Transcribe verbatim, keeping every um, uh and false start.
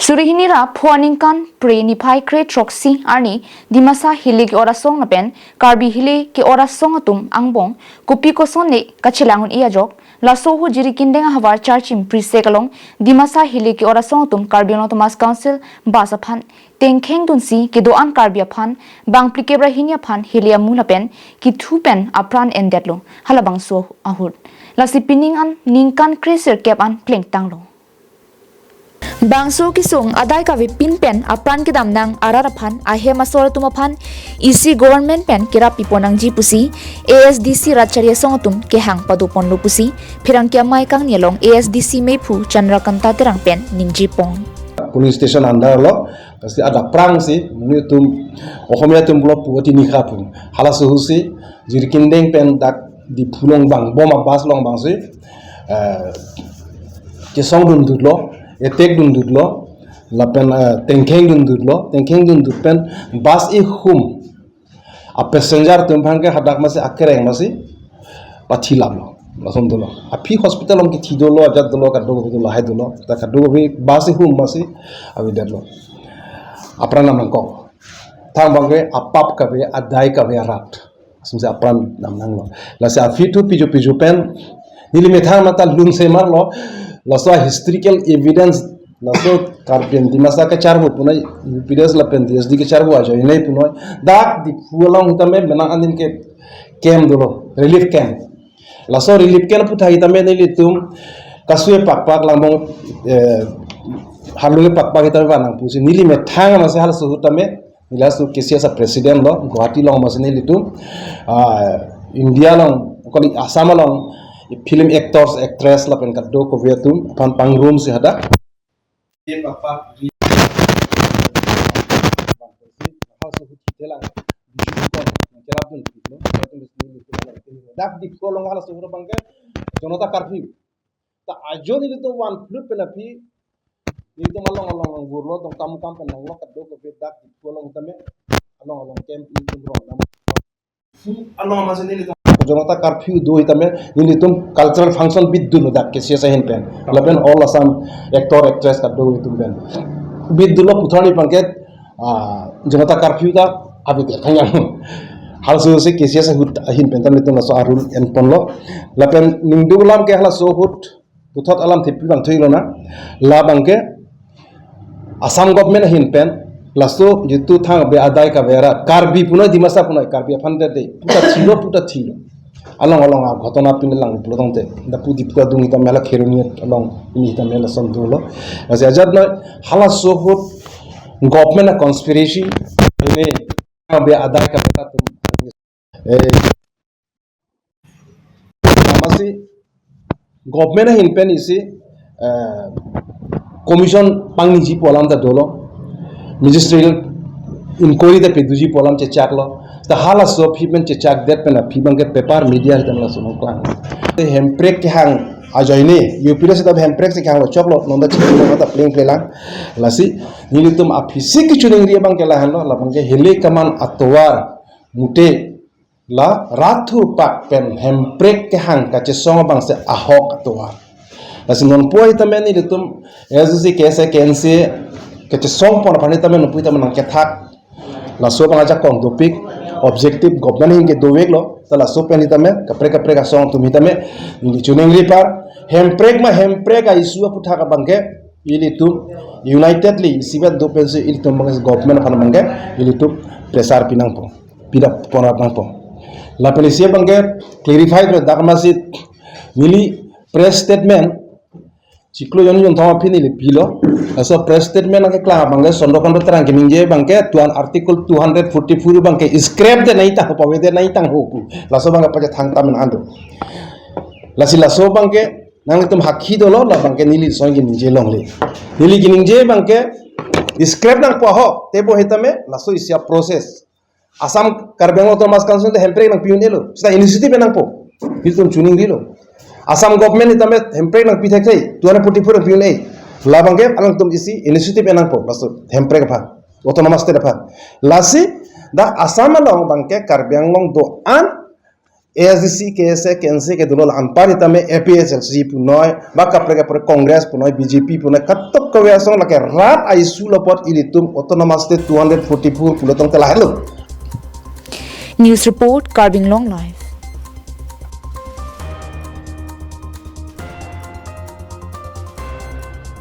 Suri hini ra pho aningkan Phre niphai kre throksi arni Dimasa hile ke-ot asong lapen Karbi hile ke-ot asong atum angbong kopi kosonne kachelang un-e ajok, laso ahut Jirikindeng ahavar Charchim Prisek along Dimasa hile ke-ot asong atum Karbi Anglong Autonomous Council bus aphan tengkheng dunsi kedo-an Karbi aphan bang phlikep ra hini aphan hile amu lapen kethu pen apran endetlo halabangso ahut. Lasi pining an ningkan kre sirkep an plengtanglo. Bangso kesung adai kavepin pen apran kedam nang arat aphan ahem asor atum aphan isi government pen kerap pipon nangji pusi A S D C rat chari asong atum kehang padoponlo pusi pherangke amei kangni along A S D C meiphu Chandrakanta Terang pen ningjepon. Polling station under lo, kasi adap prang si, monit atum, Ohomia atum pulo puo tini kha pu. Halaso ahut si, Jirikindeng pen dak Diphu along vangbom a-bus along vangsi, eh, kesong dundutlo, attack dundutlo, lapen, eh, tengkheng dundutlo, tengkheng dundut pen bus ihum a-passenger atum aphan ke hadak masi akereng masi pathi laplo, lason dolo. Aphi hospital along kethi dolo, ajat dolo, kadokave dolo, lahai dolo. Ta kadokave bus ihum masi avedetlo. Apran nam nangkok. Thang abangke apap kave, adai kave arat. Asumsi apran nam nanglo. Lasi aphi thu piju piju pen neli methang mata lun semarlo. Laso historical evidence, laso Karbi Dimasa kacharvo punoi, U P D S lapen D S D kacharvo ajoine punoi. Dak Diphu along tame menang anin ke camp dolo, relief camp. Laso relief camp aphuthak tame nelitum kasue pakpak langbong, eh, halunge pakpak tame vanang pusi neli methang masi halaso ahut tame neli laso K C S a-president lo, Guwahati along masi nelitum, ah, India along, kali Assam along, film actors, actress lapen kadokave atum aphan pangrum si hadak. Dak Diphu along halaso ahut abangke Janata Curfew. Ta ajo nelitum van phlut pen aphi, nelitum along along vangvurlo, Dongkamukam pen nanglo, kadokave dak Diphu along tame, along along camp nelitum rong nam. Fu along masi nelitum Janata Curfew do hitame, nelitum cultural function bit dunlo dak K C S ahin pen. Lapen all Assam actor, actress kadokave atum pen. Bit dunlo puthot ni abangke, ah, Janata Curfew ta avedetlo. Halaso ahut si K C S ahut ahin pen tame nelitum laso a-rule enponlo. Lapen ningduk alam ke halaso ahut puthot alam thepi abang thuilo na. La abangke Assam government ahin pen laso jitu thang be adai kave arat Karbi punoi, Dimasa punoi, Karbi aphan de de puta thilo, puta thilo. Along along aghotona pini lang pulo tangte. Dak pu Diphu adung hitame la Kheroni along pini hitame lason dolo. Lasi ajat noi halaso ahut government a-conspiracy, ini be adai kave arat atum, eh, masi government ahin pen isi, eh, commission pangniji pu alam ta dolo, ministerial inquiry ta peduji pu alam chechaklo. Ta halaso aphi pen chechakdet pen aphi abangke paper, media hitam laso nangklang. Te hemprek kehang ajoine, U P D S ta hemprek si kehanglo choklo, non ta chiklo ta pleng pleng lang. Lasi nelitum aphi si kechiningri abangke lahenlo, la abangke hile keman atovar mute la rat thurpak pen hemprek kehang kachesong abangsi ahok atovar. Lasi non pu hitame nelitum S D C, K S A, K N C kachesong pon aphan hitame non pu hitame nangkethak. Laso abang ajakong dopik, objective government ahin ke doveklo. Ta laso pen hitame kaprek kaprek asong atum hitame neli chiningri par, hemprek ma hemprek a-issue aphuthak abangke ilitum unitedly isivet do pensi ilitum abangke government aphan abangke ilitum pressure pi nangpo, pida pon nangpo. Lapen isi abangke clarify pe dak masi neli press statement chiklo jon jonthom aphi neli pilo. Laso press statement abangke kla abangke Chandrakanta Terang keningje abangke tuan article two hundred forty-four abangke scrap de nai tangho, pavedet nai tangho pu. Laso abangke pachethang tame nang do. Lasi laso abangke nanglitum hakhi dolo, la abangke neli song keningje longle. Neli keningje abangke scrap nangpo ahok, tebo hitame laso isi a-process. Assam Karbi Anglong Autonomous Council te hemprek nangpi un-elo, seta initiative nangpo. Nelitum chiningrilo. Assam government hitame hemprek nangpi thekthe, two hundred forty-four nangpi un-e. La abangke alangtum isi initiative nangpo, laso hemprek aphan, autonomous state aphan. Lasi dak Assam along abangke Karbi Anglong do-an ASDC, KSA, KNCA kedo lo, la anpar itame APHLC punoi, ba kaprek kaprek Congress punoi, BJP punoi, katok kave asong lake rat a-issue lo apot ilitum Autonomous State two hundred forty-four pulo tangte lahelo. News report, Karbi Anglong Live.